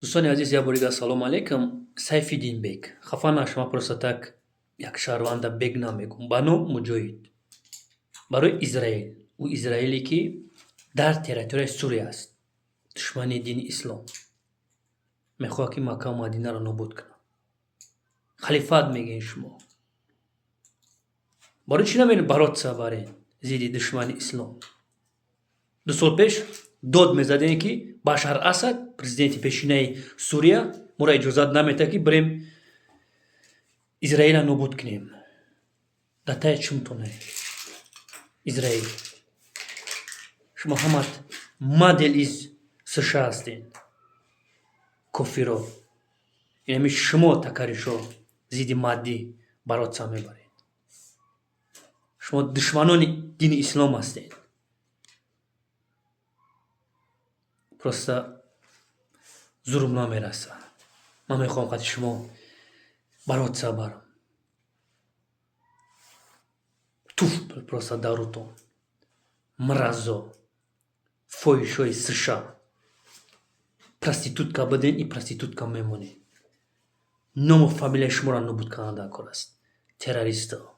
Дӯстони азиз, як бори дигар ассалому алайкум. Сайфиддинбек, хафа нашав, ман просто так як шаҳрванда бег намегӯм. Ба ном Муҷоҳид. Барои Израил. Ӯ Израиле, ки дар территорияи Сурия аст. Душмани дини ислом. Мехоҳад, ки Маккаву Мадинаро нобуд кунад. Халифат мегӯед шумо. Барои чӣ намеред бороться барен зидди душмани ислом? 2 сол пеш дод мезадем, ки Башар Асад, президенти пешинаи Сурия, моро иҷозат наметиҳад, ки бирем Израилро нобуд кунем. Дар таи чумтоне Израил. Шумо ҳамат модел из США ҳастед. Кофиро. Инами шумо такаришо зидди маддӣ бороться мебаред. Шумо душманони дини ислом ҳастед. Просто зурм намерасад. Ман мехоҳам қати шумо бороться барам. Туф просто дар рӯтон. Мразо. Фоҳишои США. Проститутка буден и проститутка мемонед. Ному фамилияи шуморо нобуд кардан дар кор аст. Террористо.